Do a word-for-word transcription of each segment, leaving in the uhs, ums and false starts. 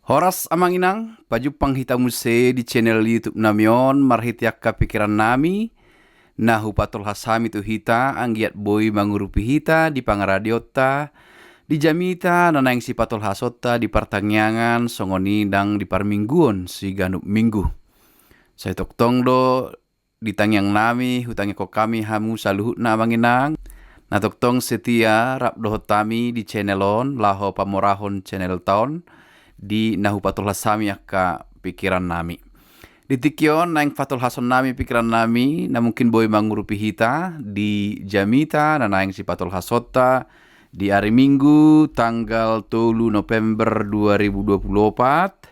Horas amang inang, pajumpang hita muse di channel YouTube nami on marhite angka pikiran nami, na hupatolhas hami tu hita anggiat boi mangurupi hita di pangaradeonta, di jamita na naeng sipatolhasonta di partangiangan songon i ndang di parmingguon siganup minggu. Sai tongtong do di tangiang nami, hutangiangkon hami hamu saluhutna amang inang, na tongtong setia rap dohot hami di channel on, laho pamorahon channel ta on, di na hupatolhas hami angka pikiran nami. Di tingki on naeng patolhason nami pikiran nami, na mungkin boi mangurupi hita, di jamita na naeng sipatolhasonta, di ari Minggu tanggal tolu November dua ribu dua puluh opat,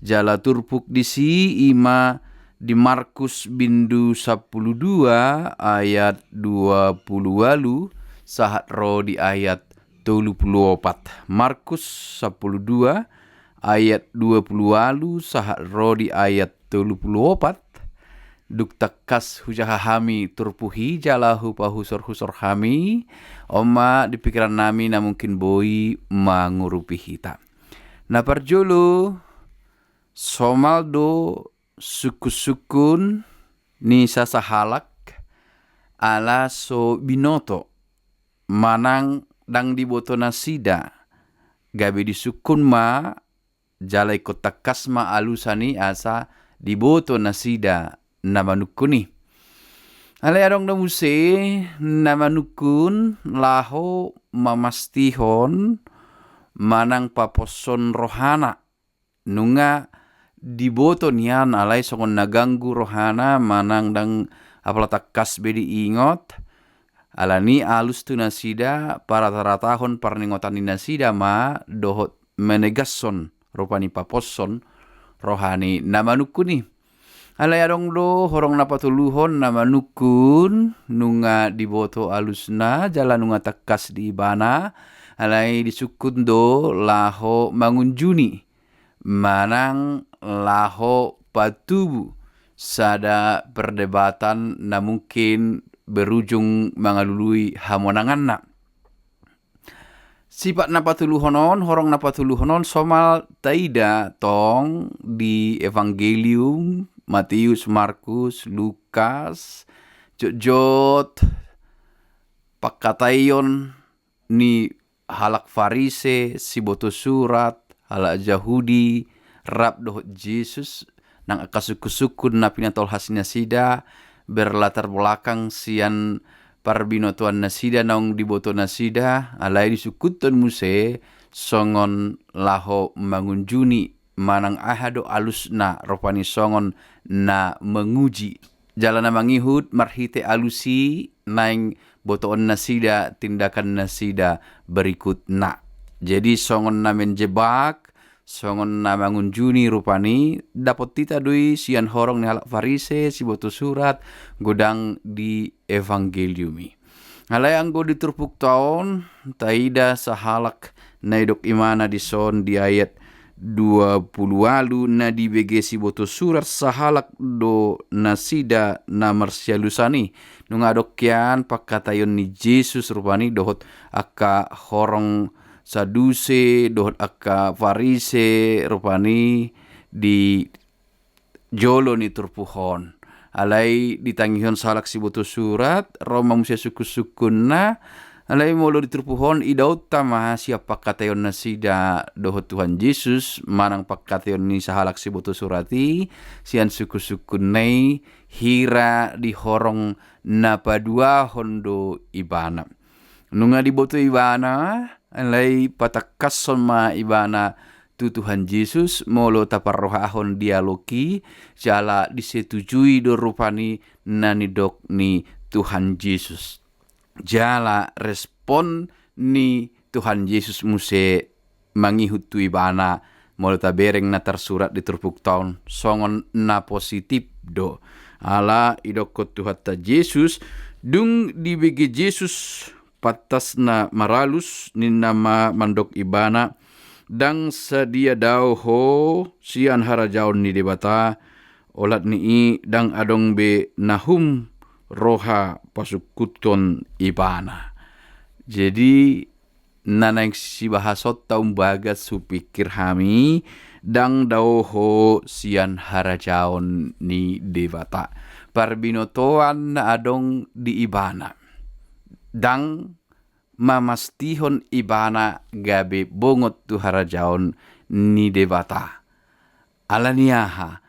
jala turpuk disi ima di Markus bindu sampulu dua ayat dua puluh ualu sahat ro di ayat tolu puluh opat. Markus sampulu dua ayat dua puluh ualu sahat ro di ayat tolu puluh opat. Dung tangkas hujaha hami turpuk i jala hupahusor-husor hami, on ma di pikiran nami na mungkin boi mangurupi hita. Na parjolo, somal do sungkun-sungkun ni sasahalak ala so binoto manang ndang diboto nasida, gabe disungkun ma jala ingkon tangkas ma alusan i asa diboto nasida na manungkun i. Alai adong do muse na manungkun laho mamastihon manang paposhon rohana. Nunga diboto nian alai songon na ganggu rohana manang ndang apala tangkas be diingot, alani alus tu nasida parata-ratahon parningotan ni nasida ma dohot menegashon rupani paposhon roha ni na manungkun i. Alai adong do horong na patoluhon na manungkun nunga diboto alusna jala nunga tangkas di ibana, alai disungkun do laho mangunjuni manang laho patubu sada perdebatan na mungkin berujung mangalului hamonanganna. Sipat na patoluhon on, horong na patoluhon on somal taida tong di Evangelium Mateus, Markus, Lukas, jotjot pangkataion ni halak Farise, siboto surat, halak Jahudi, rap dohot Jesus, nang angka sungkun-sungkun na pinatolhas nasida, berlatar belakang sian parbinotoan nasida naung diboto nasida, alai disungkunhon muse songon laho mangunjuni manang aha do alusna rupani songon na menguji. Jala na mangihut marhite alus i naeng botoon nasida tindakan nasida berikutna. Jadi songon na menjebak, songon na mangunjuni rupani, dapot hita do i sian horong ni halak Farise, siboto surat, godang di Evangelium i. Alai anggo di turpukta on, taida sahalak na didok ibana dison di ayat dua puluh ualu na dibege siboto surat sahalak do nasida na marsialusan i. Nunga adong hian pangkataion ni Jesus rupani dohot angka horong Saduse dohot angka Farise rupani di jolo ni turpuk on. Alai ditangihon sahalak siboto surat, ro ma muse sungkun-sungkunna, alai molo di turpuk on idaonta ma sian pangkataion nasida dohot Tuhan Jesus, manang pangkataion ni sahalak siboto surat i, sian sungkun-sungkunna i hira di horong na paduahon do ibana. Nunga diboto ibana, alai patangkashon ma ibana tu Tuhan Jesus, molo taparrohahon dialog i, jala disetujui do rupani na nidok ni Tuhan Jesus. Jala respon ni Tuhan Jesus muse mangihut tu ibana, molo tabereng na tarsurat di turpukta on, songon na positif do. Ala idokkon Tuhanta Jesus, dung dibege Jesus pantasna maralus, ninna ma mandok ibana, ndang sadia dao ho sian harajaon ni Debata, olat ni i ndang adong be na hum roha pasungkuthon ibana. Jadi, na naeng sibahasonta umbagas hupikir hami, ndang dao ho sian harajaon ni Debata. Parbinotoan na adong di ibana ndang mamastihon ibana gabe bongot tu harajaon ni Debata. Ala ni aha?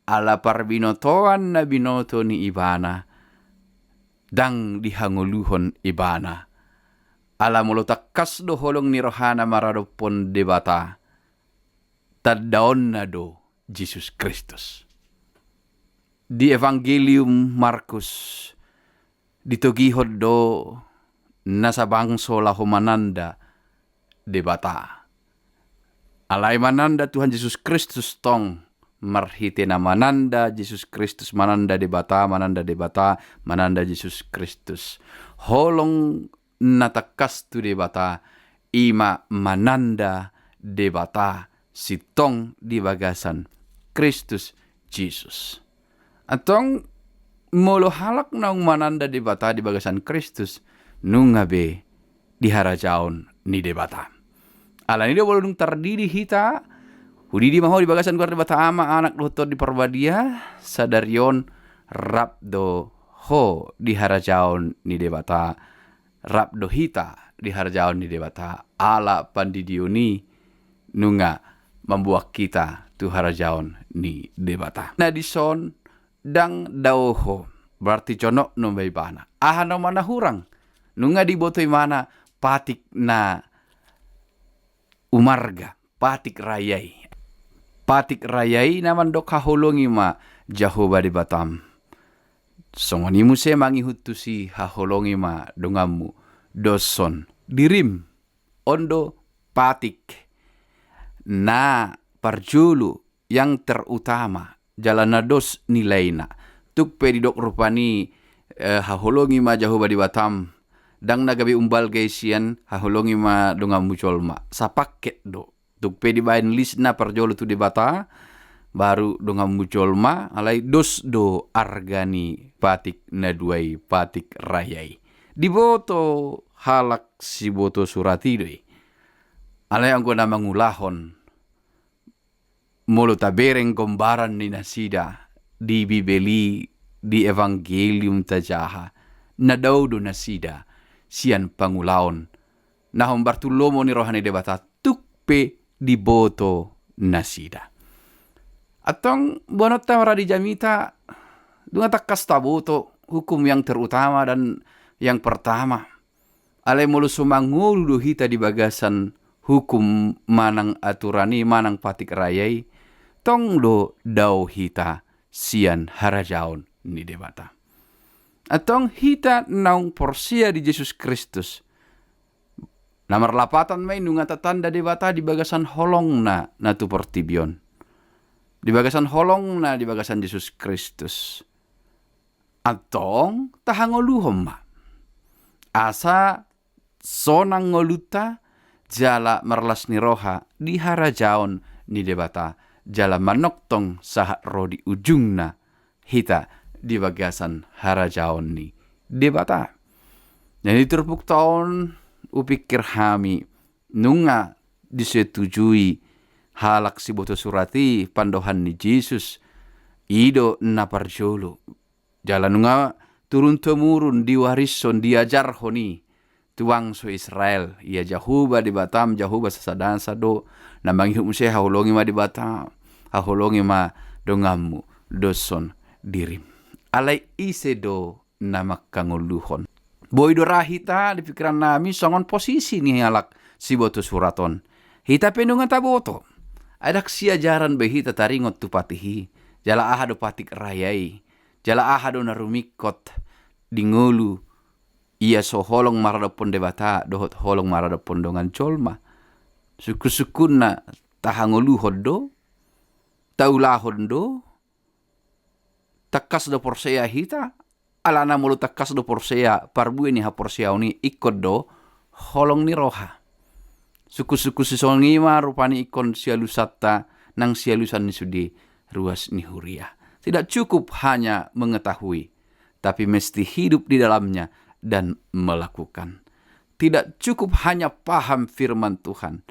Ala parbinotoan na binoto ni ibana ndang dihangoluhon ibana. Ala molo tangkas do holong ni rohana maradophon Debata, tandaonna do Jesus Kristus. Di Evangelium Markus ditogihon do nasa bangso laho mananda Debata. Alai mananda Tuhan Jesus Kristus tong, marhite na mananda Jesus Kristus, mananda Debata, mananda Debata, mananda Jesus Kristus. Holong na tangkas tu Debata, i ma mananda Debata sintong di bagasan Kristus Jesus. Antong, molo halak naung mananda Debata di bagasan Kristus, nunga be di harajaon ni Debata. Alani do molo dung tardidi hita, hudidi ma ho di bagasan goar Debata Ama, Anak dohot Tondi Parbadia, sadari on rap do ho di harajaon ni Debata, rap do hita di harajaon ni Debata, ala pandidion i nunga mamboan hita tu harajaon ni Debata. Na dison ndang dao ho, berarti jonok nunga ibana. Aha nama na hurang? Nunga diboto ibana patik na umarga, patik raya i. Patik raya i na mandok haholongi ma Jahowa Debatam. Songon i muse mangihut tusi haholongi ma donganmu, doshon dirim. On do patik na parjolo, yang terutama, jala na dos nilaina. Tung pe didok rupani, eh, haholongi ma Jahowa Debatam, ndang na gabe umbalga i sian haholongi ma donganmu jolma. Sapaket do. Tung pe dibaen list na parjolo tu Debata, baru donganmu jolma, alai dos do arga ni patik na dua i, patik raya i. Diboto halak siboto surat i do i. Alai anggo na mangulahon, molo tabereng gombaran ni nasida di Bibel i, di Evangelium tajaha, na dao do nasida sian pangulaon na hombar tu lomo ni roha ni Debata, tung pe diboto nasida. Antong boanonta ma ra di jamita, nunga tangkas taboto hukum yang terutama dan yang pertama. Alai molo so mangolu do hita di bagasan hukum manang aturan i manang patik raya i, tong do dao hita sian harajaon ni Debata. Antong hita naung porsea di Jesus Kristus, na marlapatan ma i nunga tatanda Debata di bagasan holongna na tu portibi on, di bagasan holongna di bagasan Jesus Kristus. Antong tahangoluhon ma, asa sonang ngolunta jala marlas ni roha di harajaon ni Debata, jala manongtong sahat ro di ujungna hita di bagasan harajaon ni Debata. Jadi turpukta on hupikir hami nunga disetujui halak siboto surat i pandohan ni Jesus, i do na parjolo. Jala nunga turun temurun diwarishon, diajarhon i tu bangso Israel. Ia Jahowa Debatam Jahowa sasadasa do, na mangihut muse haholongi ma Debata, haholongi ma donganmu, doshon dirim. Alai ise do na manghangoluhon? Boi do ra hita di pikiran nami songon posisi ni halak siboto surat on. Hita pe nunga taboto. Ai ndang siajaran be hita taringot tu patik i, jala aha do patik raya i, jala aha do na rumingkot di ngolu ia so holong maradophon Debata dohot holong maradophon dongan jolma. Sungkun-sungkunna tahangoluhon do, taulahon do, tangkas do porsea hita, alana molo tangkas do porsea, parbue ni haporseaon i ingkon do holong ni roha. Sungkun-sungkun sisongon i ma rupani ingkon sialusanta nang sialusan ni sude ruas ni huria. Tidak cukup hanya mengetahui, tapi mesti hidup di dalamnya dan melakukan. Tidak cukup hanya paham firman Tuhan,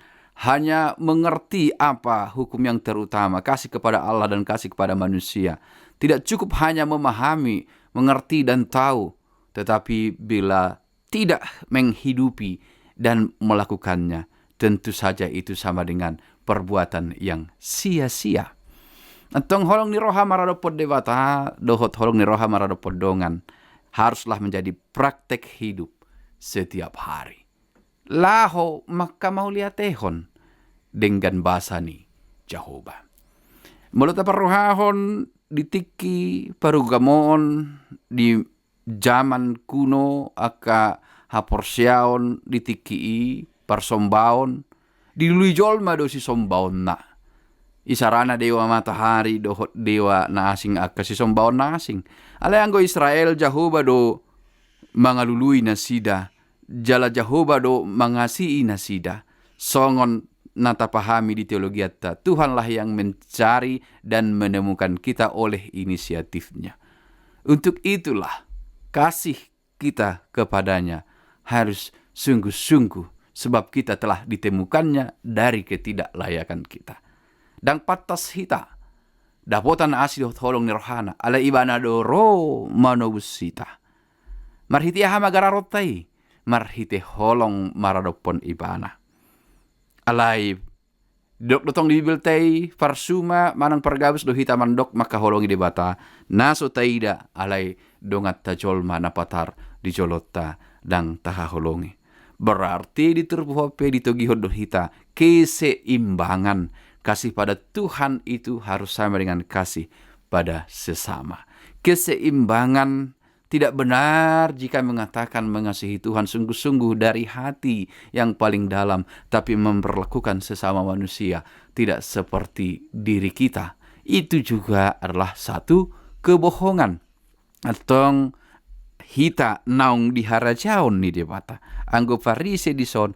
hanya mengerti apa hukum yang terutama, kasih kepada Allah dan kasih kepada manusia. Tidak cukup hanya memahami, mengerti, dan tahu, tetapi bila tidak menghidupi dan melakukannya, tentu saja itu sama dengan perbuatan yang sia-sia. Antong holong ni roha maradophon Debata dohot holong ni roha maradophon dongan haruslah menjadi praktek hidup setiap hari. Laho mangkamauliatehon denggan basa ni Jahowa. Molo taparrohahon di tingki parugamoon di jaman kuno, angka haporseaon di tingki i, parsombaon, dilului jolma do sisombaonna. Isarana dewa matahari dohot dewa na asing angka sisombaon na asing. Alai anggo Israel, Jahowa do mangalului nasida, jala Jahowa do mangasii nasida. Songon na tapahami di teologianta, Tuhanlah yang mencari dan menemukan kita oleh inisiatifnya. Untuk itulah kasih kita kepadanya harus sungguh-sungguh, sebab kita telah ditemukannya dari ketidaklayakan kita. Ndang pantas hita dapotan asi dohot holong ni rohana, alai ibana do ro manobus hita. Marhite aha ma gararonta i? Marhite holong maradophon ibana. Alai didok do tong di Bibelta i, parsuma manang pargabus do hita mandok mangkaholongi Debata na so taida, alai donganta jolma na patar di jolonta ndang tahaholongi. Berarti di turpuk on pe ditogihon do hita keseimbangan. Kasih pada Tuhan itu harus sama dengan kasih pada sesama. Keseimbangan tidak benar jika mengatakan mengasihi Tuhan sungguh-sungguh dari hati yang paling dalam, tapi memperlakukan sesama manusia tidak seperti diri kita. Itu juga adalah satu kebohongan. Antong hita naung di harajaon ni Debata. Anggo Parise dison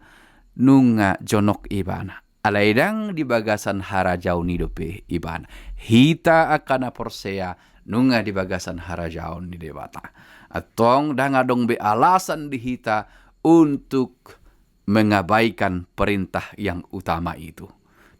nunga jonok ibana. Alai ndang di bagasan harajaon i dope ibana. Hita angka na porsea nunga di bagasan harajaon ni Debata. Antong ndang adong be alasan di hita untuk mengabaikan perintah yang utama itu.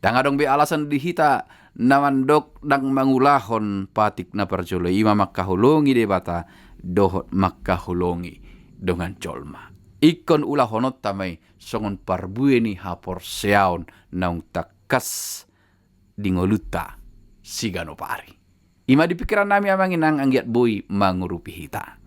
Ndang adong be alasan di hita na mandok ndang mangulahon patik na parjolo i, ima mangkaholongi Debata dohot mangkaholongi dongan jolma. Ingkon ulahononta ma i songon parbue ni haporseaon naung tangkas di ngolunta siganup ari. Ima di pingkiran nami, amang inang, anggiat boi mangurupi hita.